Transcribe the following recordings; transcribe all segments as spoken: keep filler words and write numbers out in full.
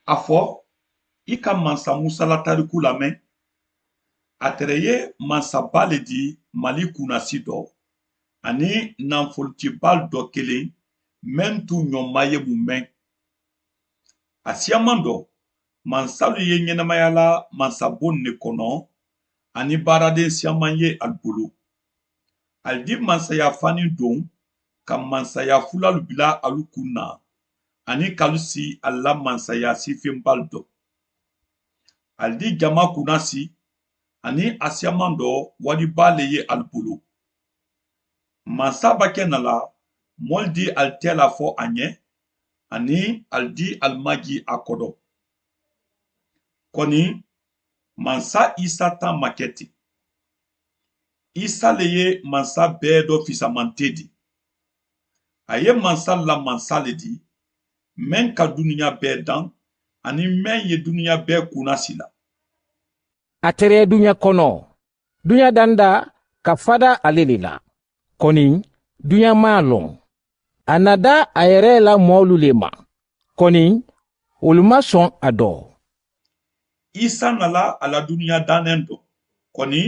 A fo i ka mansa musa la tariku lamen. A tere ye mansa baa le di mali kunasi do, aniŋ nanfoliti baalu do kiliŋ meŋ tu ñoŋ ma ye mu meŋ. A siyaman do mansalu ye ñenemayala mansa boŋ ne kono, aniŋ baaradeŋ siyaman ye ali bulu. Ali di mansaya fani doŋ ka mansaya fulalu bila alu kuŋ na, aniŋ ka alu si ali la mansaya siifeŋ baalu do. Ali di jama kunasi aniŋ a siyaman do wali baa le ye ali bulu. Mansa bake na la moolu di ali tee la fo a ñe, aniŋ ali di ali maji a kodo. Koni mansa isa taŋ make ti. Isa le ye mansa bee do fisamante di. A ye mansa la mansa le di meŋ ka duniya bee daŋ, aniŋ meŋ ye duniya bee kunasi la. A tere duña kono, duña danda ka fada ale le la. Koni duña maa loŋ a na da a yere la moolu le ma. Koni wolu ma soŋ a do. Isa na la a la duña danen do. Koni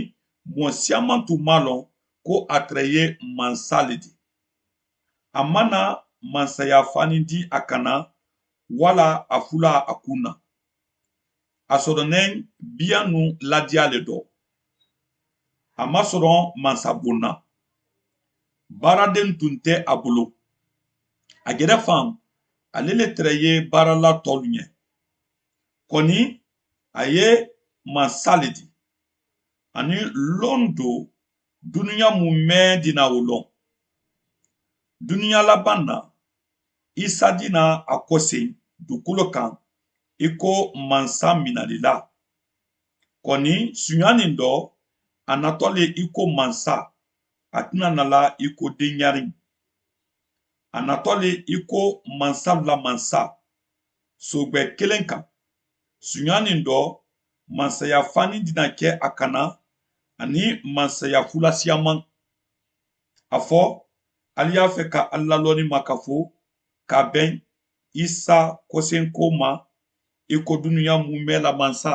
moo siyaman tu maa loŋ ko a tere ye mansa le di. A mana mansaya fani di a kana wala a fula a kuŋ na. A soto neŋ biyanu ladiya le do. A ma soto mansa boŋ na. Baaradeŋ tun te a bulu. A jere faŋ ale le tere ye baara la tolu ñe. Koni a ye mansa le di. Aniŋ londo duniya mu meŋ dina wo loŋ. Duniya labaŋ na isa dina a koseŋ dukulo kaŋ i ko mansa minalila. Koni suñaniŋ do a nato le i ko mansa. A tina na la i ko denyariŋ. A nato le i ko mansa la mansa. Soogbe keleŋ kaŋ suñaniŋ do mansaya fani dina ke a kana aniŋ mansaya fula siyamaŋ. A fo ali ye a fe ka alla loni ma ka fo ka beŋ isa kosenko ma i ko duniya mume la mansa.